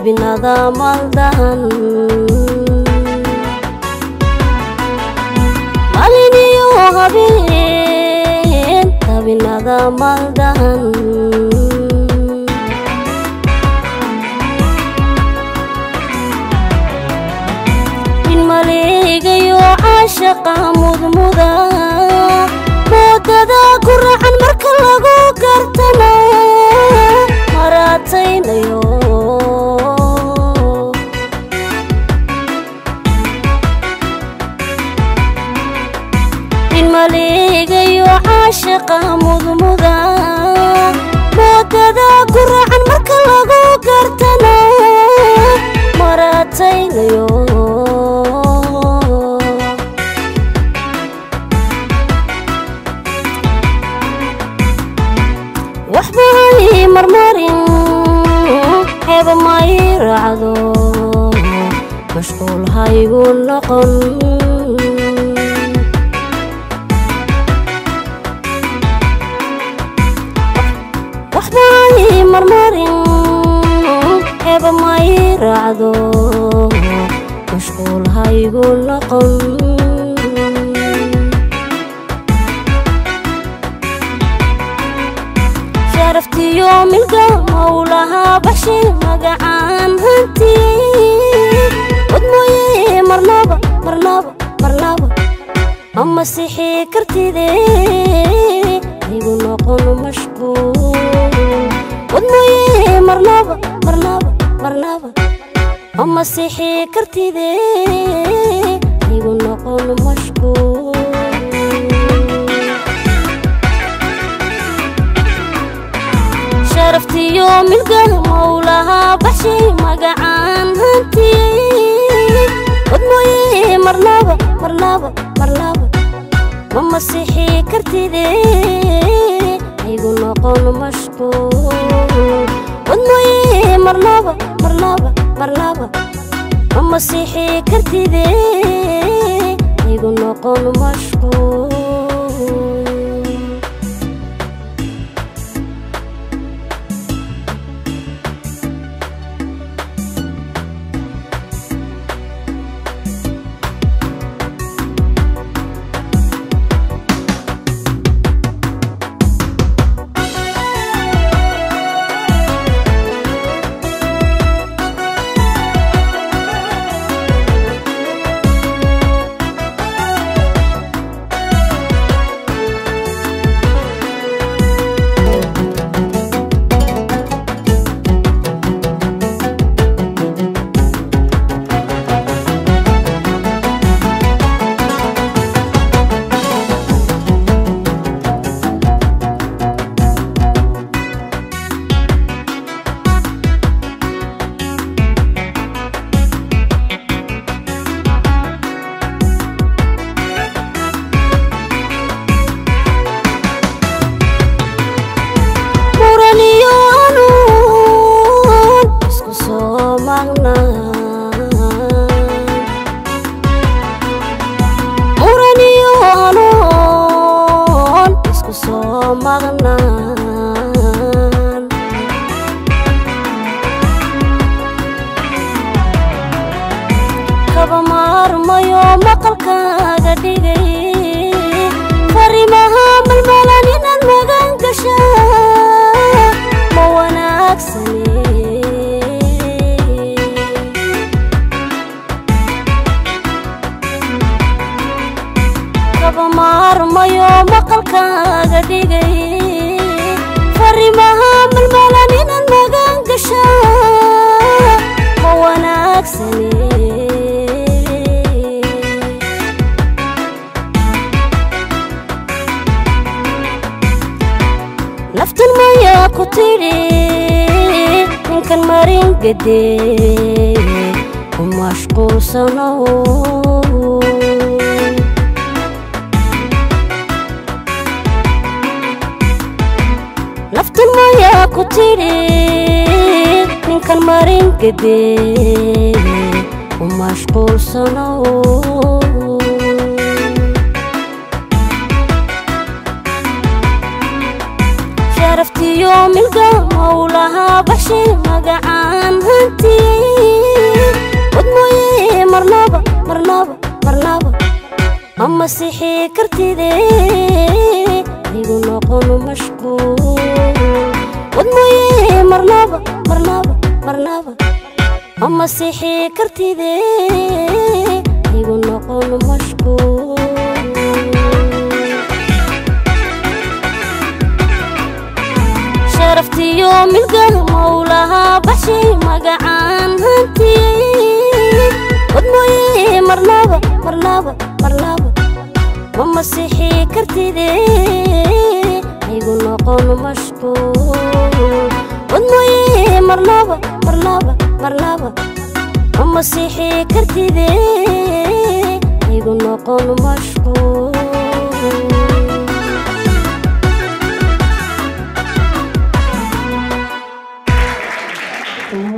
Dabinada maldahan Maliniyo habeen Dabinada maldahan In maleegayo caashaqa mudmuda Moodada ku raacan marka lagu gartana Maraataynayo In maleegayo caashaqa mudmuda Moodada ku raacan marka lagu gartana Maraataynayo Waxba hay marmarin Heeba ma ii raacdo Mashquul haygu noqon Waxba hay marmarin Heeba ma ii raacdo Mashquul haygu noqon Sharaftiyo milka mawlaha baxshay magacaan hanti Wadmooye marnaba marnaba marnaba Ama sixi kartide Igu noqon mashquul Wadmooye marnaba marnaba marnaba Ama sixi kartide Igu noqon mashquul Sharaftiyo milka mawlaha baxshay magacaan hanti Wadmooye marnaba marnaba marnaba Ma sixi kartide Igu noqon mashquul Wadmooye marnaba marnaba marnaba Ma sixi kartide Igu noqon mashquul Kaba maarmayo maqalkaaga dhigay Fariimaha malmalan inaad magan gashaa Ma wanaagsane Kaba maarmayo maqalkaaga dhigay Fariimaha malmalan inaad magan gashaa Ma wanaagsane Naftan maya ku tidhi ninkan marin gede Ku mashquulsanow Naftan maya ku tidhi ninkan marin gede Ku mashquulsanow Sharaftiyo milka mawlaha baxshay magacaan hanti Marnaba, marnaba ma masixi kartide, igu noqon mashquul wad mooye. Marnaba, marnaba, marnaba ma masixi kartide, igu noqon mashquul. Sharaftiyo milgaha mawlaha baxshay, magacaan hantiyey wad mooye. Marnaba, marnaba, marnaba ma masixi kartide, igu noqon mashquul wad mooye. Marnaba, marnaba, marnaba ma masixi kartide, igu noqon mashquul.